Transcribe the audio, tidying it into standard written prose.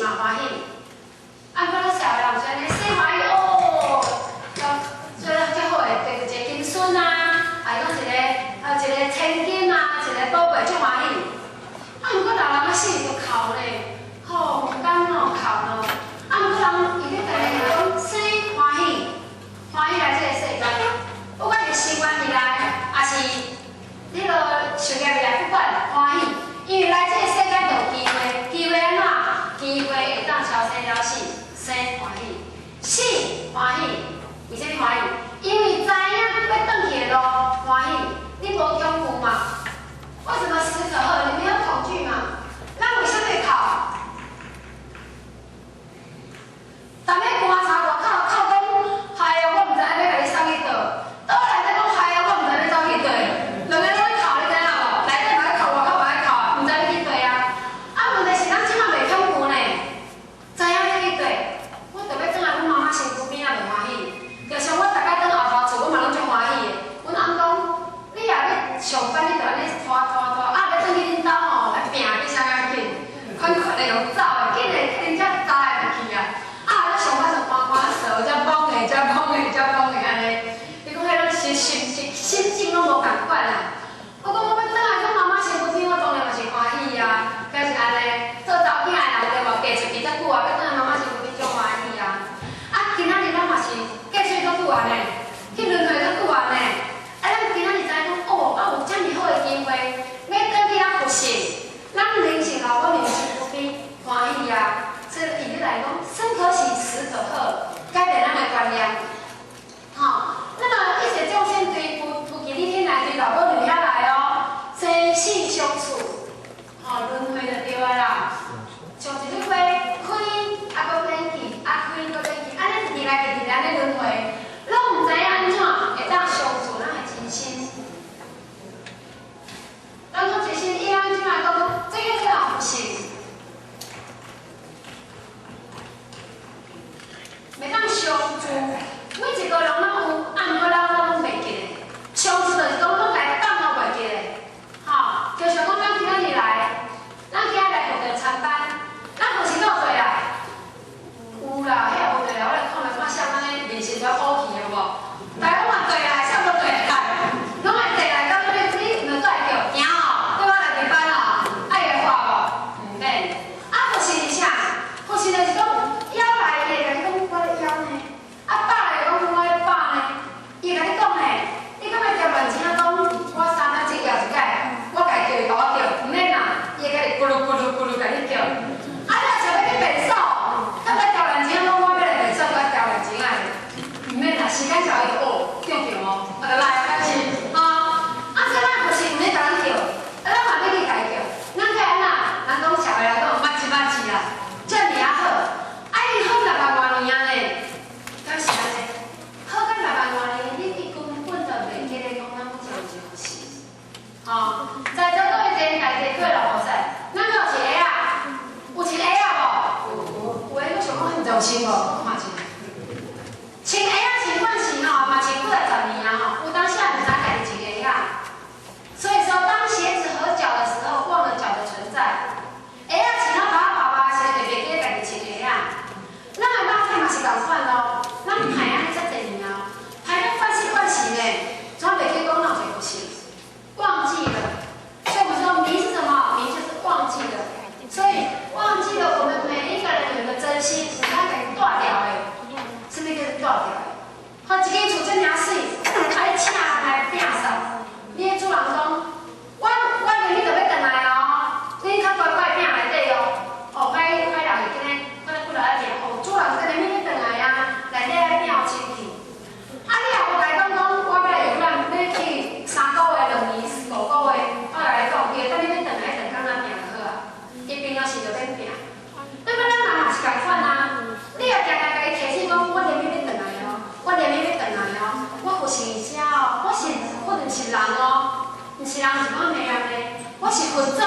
嘛歡喜。啊，毋過咱社會人是按呢，生歡喜哦，最最好會得一個金孫啊，啊講一個啊一個千金啊，一個寶貝足歡喜。啊，毋過老人仔死就哭咧，吼，毋甘哦，哭喏。啊，毋過人伊咧家己講生歡喜，歡喜來這個世間，不管是生緣未來，抑是彼個事業未來，不管歡喜，因為來這個世間就有機會，機會按怎？機會會當超生了死，生歡喜，死歡喜，為啥物歡喜？因為知影欲轉去的路歡喜，你無恐懼嘛？為什麼死可賀？你沒有恐懼嘛？咱為啥物會哭？逐日棺材外口哭講，哎呀，我毋知影欲共你送去佗，倒內底講，哎呀，我毋知欲走去佗，兩个攏咧哭，你知影無？內底嘛咧哭，外口嘛咧哭，毋知欲去佗啊！啊，問題是咱這馬袂恐懼呢，知影欲去佗，我著欲轉來阮媽媽身軀邊仔就歡喜。就像我逐擺轉後頭厝，我嘛攏足歡喜的。阮翁講，你若欲上班，你著按呢拖拖拖，啊，欲轉去恁兜吼，來拚比啥較緊，款款的用走的，緊的恁遮走來就去啊。啊，咧上班就趕趕趖，才摸的，才摸的，才摸的按呢。伊講彼攏是心心心境攏無仝款啊。我講我欲轉來阮媽媽身軀邊，我當然嘛是歡喜啊。敢是按呢，做查某囝的人對無？嫁出去遮久啊，欲轉來媽媽身軀邊足歡喜啊。啊，今仔日咱嘛是嫁出去足久啊呢，去輪迴足久啊呢。啊，咱今仔日知影講，哦，啊有遮爾好的機會，欲轉去咱佛性，咱靈性老母身軀邊歡喜啊。所以伊咧來講，生可喜，死可賀，改變咱的觀念。吼，那麼一切眾生對菩菩提你天來對老母娘遐來哦，生死相處，吼，輪迴就對啊啦。像一蕊花開，啊，閣免去，啊開，閣免去，按呢直直來直直來按呢輪迴，攏毋知影按怎會當相處咱的真心。咱講真心，伊咱這馬講，這個叫佛性。袂當相助，每一個人攏有，啊，毋過咱攏袂記得。相助就是講攏共放予袂記得，吼，就像講咱今仔日來，咱今仔來學著參班，咱佛性敢有綴來？有啦，遐無綴來，我來看來看啥按呢面神都烏去有無？大家攏嘛綴來，啥無綴來？攏會綴來，到尾你毋會叫驚哦，對我來入班哦，愛會話無？毋免。啊，佛性是啥？佛性就是講枵來，伊會共你講我咧枵呢；啊飽來講我咧飽呢。伊會共你講呢，你敢欲刁亂錢講我三仔只舉一擺，我家叫伊共我叫，毋免啦，伊會共你咕嚕咕嚕咕嚕共你叫。啊，你若想欲去便所，敢欲刁亂錢講我欲來便所，我刁亂錢仔，毋免啦，時間到伊就哦，叫叫哦，啊就來啊，敢是吼？啊，所以咱佛性毋免共咱叫，啊，咱嘛欲去共伊叫，咱該按怎？咱講社會來講，捌一捌字啦，遮爾啊好，啊伊好六百外年啊呢，敢是按呢？好到六百外年，你伊根本就袂記得講咱以前有一個佛性。吼，在座各位在在座各位老菩薩，咱敢有穿鞋仔？有穿鞋仔無？有，有的閣想講，毋知有穿無？我看一下。穿鞋仔穿慣勢吼，嘛穿幾仔十年啊吼，有當時也毋知家己穿鞋仔。所以說，當鞋子合腳的時候，忘了腳的存在。鞋仔穿啊跑跑跑時，就袂記得家己穿鞋仔。咱的肉體嘛是仝款咯，咱歹按呢遮濟年啊，歹到慣勢慣勢呢，怎袂記講咱有一個佛性？忘記了。所以我們說迷是什麼？迷就是忘記了。所以忘記了我們每一個人有一個真心，是咱家己蹛牢的。啥物叫做蹛牢的？好，一間厝遮爾媠，啊你請人來摒掃，你的主人講，我明日就欲轉來哦，你較乖乖摒內底哦。哦，歹歹人會今日，我過來愛摒，哦，主人等下明日轉來啊，內底愛摒清氣。啊，你若無共伊講講，我欲來遊覽，欲去3個月、2年、5個月，我共你講，伊會等你欲轉來，轉工仔摒就好啊。伊平常時就免摒。那麼咱人嘛是仝款啊，你若定定共伊提醒講，我連日欲轉來哦，我連日欲轉來哦，我佛性佇遮哦，我是我毋是人哦，毋是人是講咩樣呢？我是佛祖。